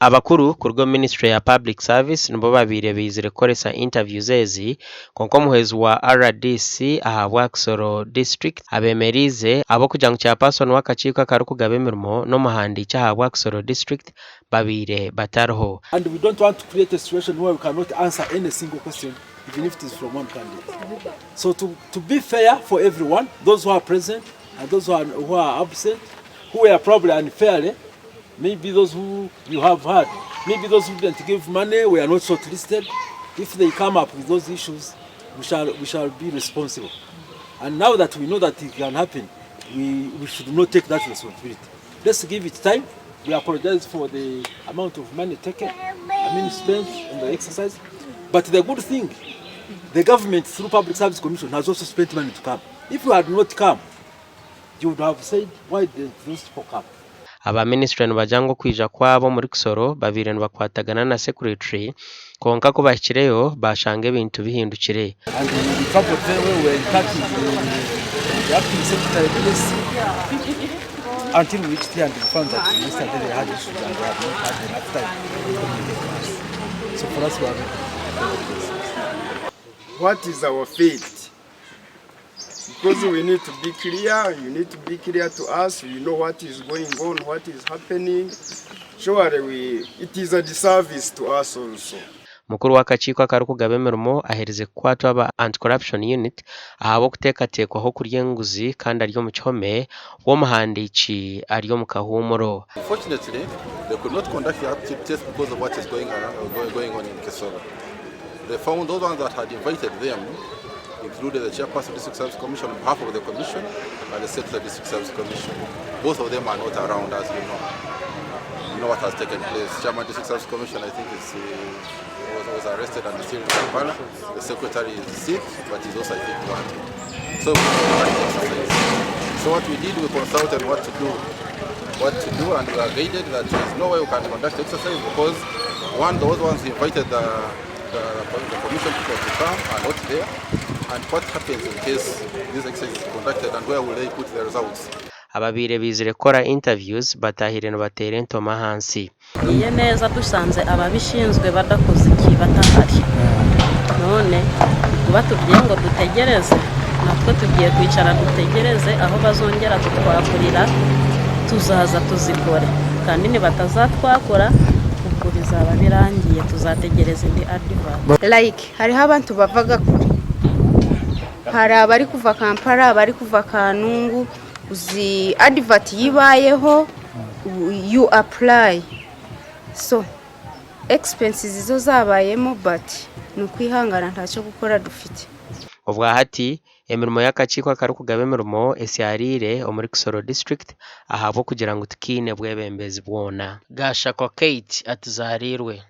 Abakuru kuruga omu minisiture ya Public Service nibo babaire baizire kukoresa interviews ezi kwonka omuhwezi wa rdc ahabwa Kisoro District abemereize ahabw'okugira ngu Chairperson w'akakiiko akarikugaba emirimo n'omuhandiiki ahabwa Kisoro District babaire batariho. And we don't want to create a situation where we cannot answer any single question even if it is from one candidate. So to, to be fair for everyone, those who are present and those who are, who are absent, who were probably unfairly, maybe those who you have heard, maybe those who didn't give money were not shortlisted. If they come up with those issues, we shall, we shall be responsible. And now that we know that it can happen, we, we should not take that responsibility. Let's give it time. We apologize for the amount of money taken, I mean spent on the exercise. But the good thing, the government through Public Service Commission has also spent money to come. If you had not come, you would have said, why didn't those people come? Aba minisiture nibagira ngu okwija kwabo omuri Kisoro babaire nibakwatagana na sekuritary kwonka ku bahikireyo bashanga ebintu bihindukire. And we traveled very well, we were in touch with the, the acting secretary PS until we reached here and we found that yesterday they had issues and they had not had enough time to communicate to us. So for us we are What is our fate? Because we need to be clear, you need to be clear to us, we know what is going on, what is happening. Surely we, it is a disservice to us also. Mukuru w'akakiiko akarikugaba emirimo aherize kukwatwa aba Anti-Corruption Unit ahabw'okuteekateekwaho kurya enguzi kandi ari omu kihome, we omuhandiiki ari omu kahuumuro. Unfortunately, they could not conduct the aptitude test because of what is going, around, going on in Kisoro. They found those ones that had invited them included the chairperson of the District Service Commission on behalf of the commission and the Secretary of the District Service Commission. Both of them are not around, as you know. You know what has taken place. Chairman District Service Commission, I think, is, was, was arrested and is still in Kampala. The secretary is sick, but he's also, I think, wanted. So we conduct the exercise. So what we did, we consulted what to do what to do and we were guided that there is no way we can conduct the exercise because one, those ones who invited the, the, the commission people to come are not there and what happens in case this exercise is conducted and where will they put the results? Ababaire baizire kukora interviews batahire nibateera entoma ahansi. Tugiye neza dusanze ababishinzwe badakoze iki batahari none batubwiye ngo dutegereze natwe tugiye kwicara dutegereze aho bazongera kutwakurira tuzaza tuzikore kandi nibatazatwakura ubwo bizaba birangiye tuzategereza indi advert. Like hariho abantu bavaga kure, hari abari kuva Kampala, abari kuva Kanungu. Uzi advert yibayeho, you apply, so expenses zo zabayemo, but ni ukwihangana, ntacyo gukora dufite. Obwahati emirimo y'akakiiko akarikugaba emirimo esyariire omuri Kisoro District ahabw'okugira ngu tikiine bwebembezi bwona. Gashakwa Kate atuzariirwe.